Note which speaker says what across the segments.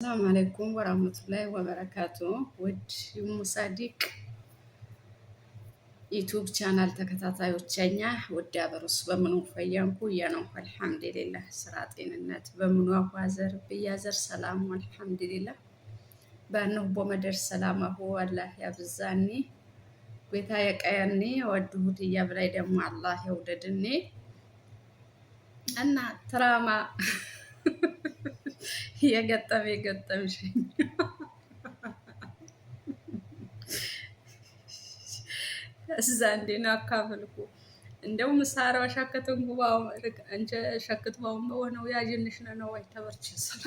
Speaker 1: ሰላም አለይኩም ወራህመቱላሂ ወበረካቱ። ውድ ሙሳዲቅ ዩቱብ ቻናል ተከታታዮቻኛ ውድ አበሩስ በምኑ ፈያንኩ እያነው አልሐምዱሊላህ። ስራ ጤንነት በምኑ አዋዘር ብያዘር ሰላሙ አልሐምዱሊላህ። ባነሁ ቦመደር ሰላም አሁ አላህ ያብዛኒ ጌታ የቀየኒ ወድሁት እያብላይ ደግሞ አላህ የውደድኒ እና ትራማ የገጠመ የገጠምሽኝ እዛ እንዴ ነው አካፍልኩ እንደው ምሳራ ሸክትን ጉባው እንጀ ሸክት ባው በሆነው ያጅንሽ ነው ወይ ተበርች ስራ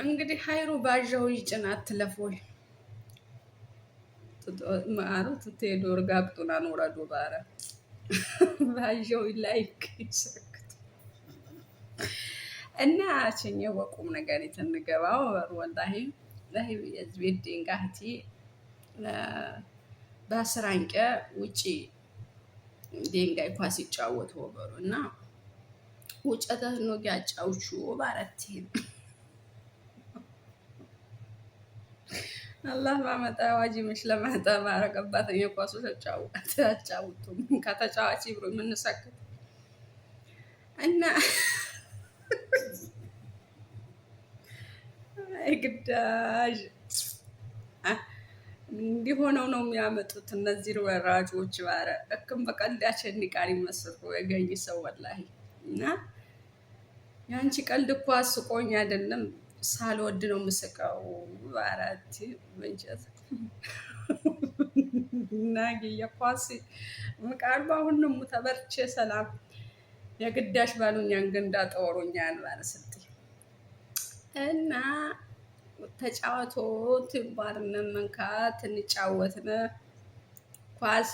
Speaker 1: እንግዲህ ሀይሩ ባዣው ይጭን አትለፎይ ማሩ ትቴዶ እርጋግጡና ኖረዱ ባረ ባዣው ላይክ ይሸክት እና ቸኘ ወቁም ነገር የተንገባው ወላሂ ላይ የዝቤት ድንጋህቲ በአስራንቀ ውጪ ድንጋይ ኳስ ይጫወቱ ወበሩ እና ውጨተ ነው ያጫውቹ ባረት አላህ ባመጣ ዋጂ ምሽ ለማጣ ባረቀባት የኳሱ ተጫውቱ ከተጫዋች ብሮ የምንሰክት እና ግዳጅ እንዲሆነው ነው የሚያመጡት እነዚህ ወራጆች። ባረ እክም በቀልዳችን ቃል ይመስሉ የገኝ ሰው ወላሂ። እና የአንቺ ቀልድ እኮ አስቆኝ አይደለም ሳልወድ ነው የምስቀው። አራት እንጨት እና የኳስ ምቃርባ አሁን ነው ተበርቼ ሰላም የግዳሽ ባሉኛን ግንዳ ጠወሩኛን ባለስልጤ እና ተጫወቶ ትባርነ መንካት እንጫወትነ ኳሲ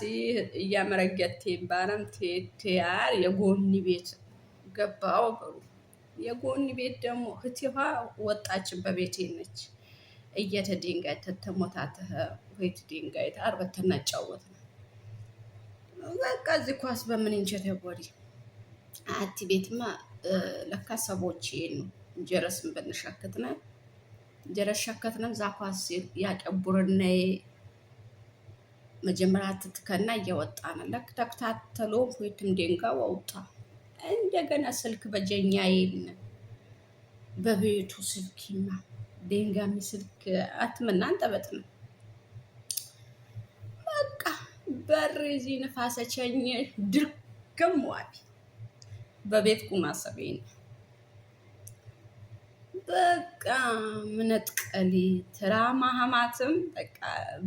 Speaker 1: እያመረገቴ ባረም ቴቴያር የጎኒ ቤት ገባው በሩ የጎን ቤት ደግሞ ህቲዋ ወጣችን በቤቴ ነች እየተ ድንጋይ ተተሞታተህ ወይት ድንጋይ ታርበተና ጫወት ነው። በቃ እዚህ ኳስ በምን እንቸት ያቦሪ አቲ ቤትማ ለካ ሰቦች ነው እንጀረስን በንሸክትነ እንጀረስ ሸከትነ ዛ ኳስ ያቀቡርነ መጀመሪያ ትትከና እየወጣነ ለክ ተክታተሎ ወይትም ድንጋ ወውጣ እንደገና ስልክ በጀኛ የለ በቤቱ ስልኪማ ደንጋሚ ስልክ አትመና አንጠበጥ ነው። በቃ በር እዚህ ንፋሰቸኝ ድርግም ዋቢ በቤት ቁማ ሰቤን በቃ ምነጥቀሊ ትራማ ሀማትም በቃ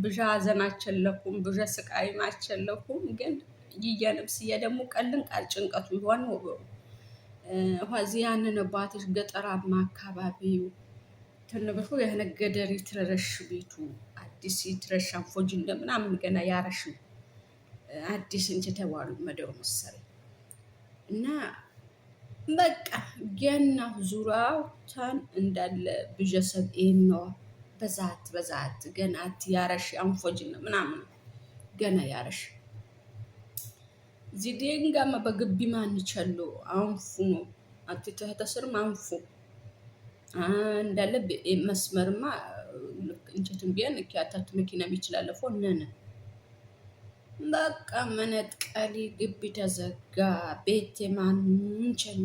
Speaker 1: ብዣ ሀዘናቸለኩም ብዣ ስቃይማቸለኩም ግን ይየነብስየ ደግሞ ቀልን ቃል ጭንቀቱ ይሆን ወበሩ እዚ ያንን ባትሽ ገጠራማ አካባቢው ትንብርሁ የሆነ ገደር ይትረሽ ቤቱ አዲስ ይትረሽ አንፎጅ እንደምናምን ገና ያረሽ አዲስ እንጂ ተባሉ መደው መሰለኝ እና በቃ ገና ዙሪያው ታን እንዳለ ብጀሰብ ነው በዛት በዛት ገና ያረሽ አንፎጅ ምናምን ገና ያረሽ ዚዴንጋማ በግቢ ማንቸሎ አንፉ ነው አቲ ተህተስርም አንፉ እንዳለ መስመርማ እንጨትም ቢያን እኪያታት መኪና ይችላለፎ ነነ በቃ መነጥቀሊ ግቢ ተዘጋ። ቤቴ ማንቸን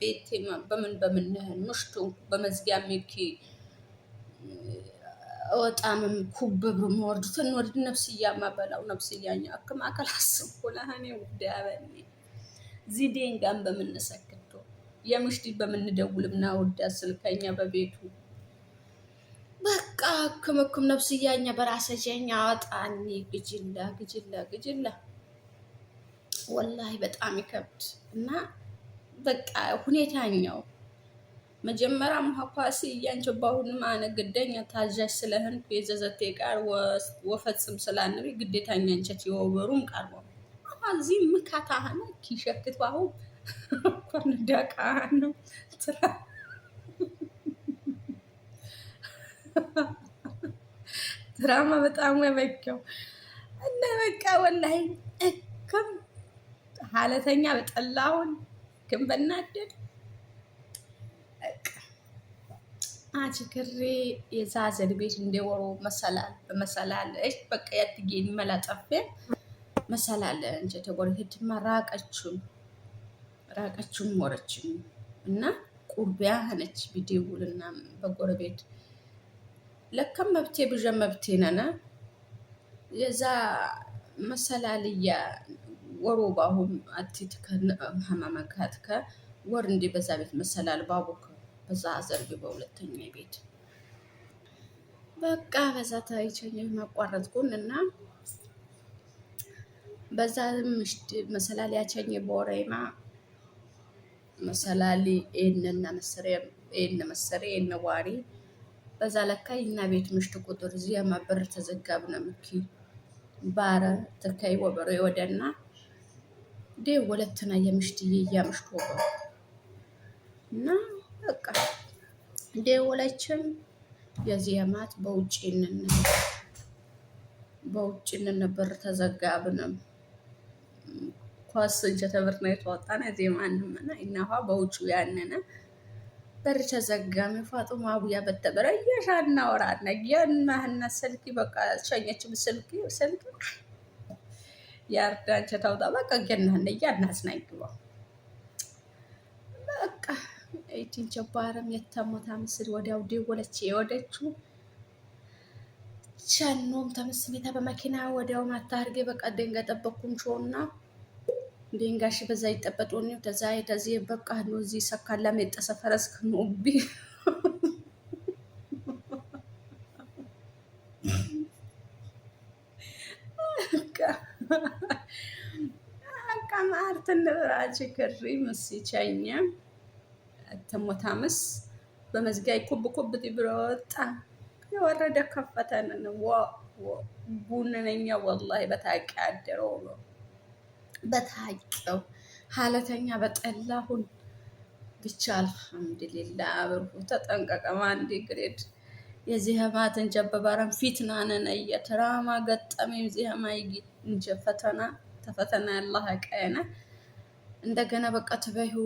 Speaker 1: ቤቴ በምን በምን ነህን ምሽቱ በመዝጊያ ሚኪ ወጣምም ኩብብ መወርዱ ትንወርድ ነፍስያ ማበላው ነፍስያኛ አክም አካል አስብኩ ውዳበኔ ዚዴን በምንሰክቶ የምሽቲ በምንደውልምና ወዳ ስልከኛ በቤቱ በቃ እክም እክም ነፍስያኛ በራሰጀኛ አወጣኒ ግጅላ ግጅላ ግጅላ ወላሂ በጣም ይከብድ እና በቃ ሁኔታኛው መጀመሪያ ኳሲ እያንቸ ባሁንም አነ ግደኛ ታዣሽ ስለህንኩ የዘዘቴ ቃር ወፈጽም ስላንቢ ግዴታኛ እንቸት የወበሩም ቃር እዚ ምካታህነ ኪሸክት ባሁ ኮን ደቃ ነው ድራማ በጣም ወበኪው እና በቃ ወላሂ እክም ሀለተኛ በጠላውን ክም በናደድ አችክሬ የዛዘን ቤት እንደወሮ መሰላል በመሰላል እሽ በቃ ያትጌን መላጠፌ መሰላል እንጀ ተጎረቤትማ ራቀችም ራቀችም ወረችም እና ቁርቢያ ሆነች ቢደውልና በጎረቤት ለከም መብቴ ብዠ መብቴ ነነ የዛ መሰላልያ ወሮ ባሁም አቲት ከሀማመካትከ ወር እንዲ በዛ ቤት መሰላል ባቡክ በዛ ዘርግ በሁለተኛ ቤት በቃ በዛ ታይቸኝ መቋረጥኩን እና በዛ ምሽት መሰላል ያቸኝ ቦሬማ መሰላሊ ኤነና መሰሬ ኤነ መሰሬ ኤነ ዋሪ በዛ ለካ ይና ቤት ምሽት ቁጥር ዚያማ በር ተዘጋብነ ምኪ ባረ ትከይ ወበሮ ወደና ዴ ወለትና የምሽት የያምሽት ወበሮ እና በቃ ደወለችም የዚያማት በውጭ ነበር ተዘጋብንም ኳስ እንጀተብር ነው የተወጣነ ዜማንም እና እናዋ በውጭ ያነነ በር ተዘጋሚ ፋጡማ አቡያ በተበረ የሻና ወራና የናህና ስልኪ በቃ ሸኘችም ስልኪ ስልኪ ያርዳንቸ ታውጣ በቃ ገናህነ እያናስናይግባ በቃ ይችን ቸባረም የተሞታ ምስል ወዲያው ደወለች የወደችው ቸኖም ተመስሜታ በመኪና ወዲያው ማታርጌ በቃ ደንጋ ጠበቅኩም ሾና ድንጋሽ በዛ ይጠበጡኒ ተዛ ተዚ በቃ ነው እዚ ሰካላ ሜጠሰ ፈረስ ክንኡቢ ማርት ንብራች ክሪ ምስቸኛ ተሞታምስ በመዝጊያ ኮብ ኮብ ብሎ ወጣ የወረደ ከፈተንን ቡንነኛ ወላሂ በታቂ አደረው ነው በታቂው ሀለተኛ በጠላሁን ብቻ አልሐምዱሊላ አብርሁ ተጠንቀቀማ አንዲ ግሬድ የዚህ ህማትን ጀበባረን ፊትናነን እየተራማ ገጠመኝ ዚህ እንጀ ፈተና ተፈተና ያላህ ቀየነ እንደገና በቃ ትበይሁ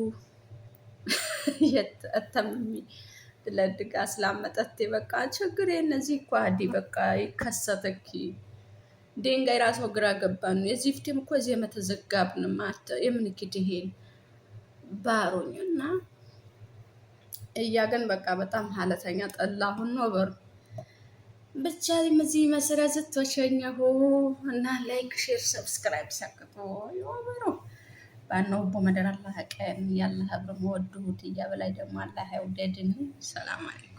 Speaker 1: የተተምሚ ለድጋ ስላመጠት በቃ ችግር እነዚህ እኮ አዲ በቃ ይከሰተኪ ድንጋይ ራሶ ግራ ገባን። የዚህ ፍቴም እኮ እዚህ የመተዘጋብን ማተ የምንክድ ይሄን ባሮኝ እና እያ ግን በቃ በጣም ሀለተኛ ጠላሁን ነው በሩ ብቻ እዚህ መሰረት ስትወሸኘሁ እና ላይክ ሼር ሰብስክራይብ ሰክቶ ይወበሩ ባነው ቦ መደር አላህ ቀን ያላህ ብር ወድሁት እያ በላይ ደግሞ አላህ አይውደድን። ሰላም አለይኩም።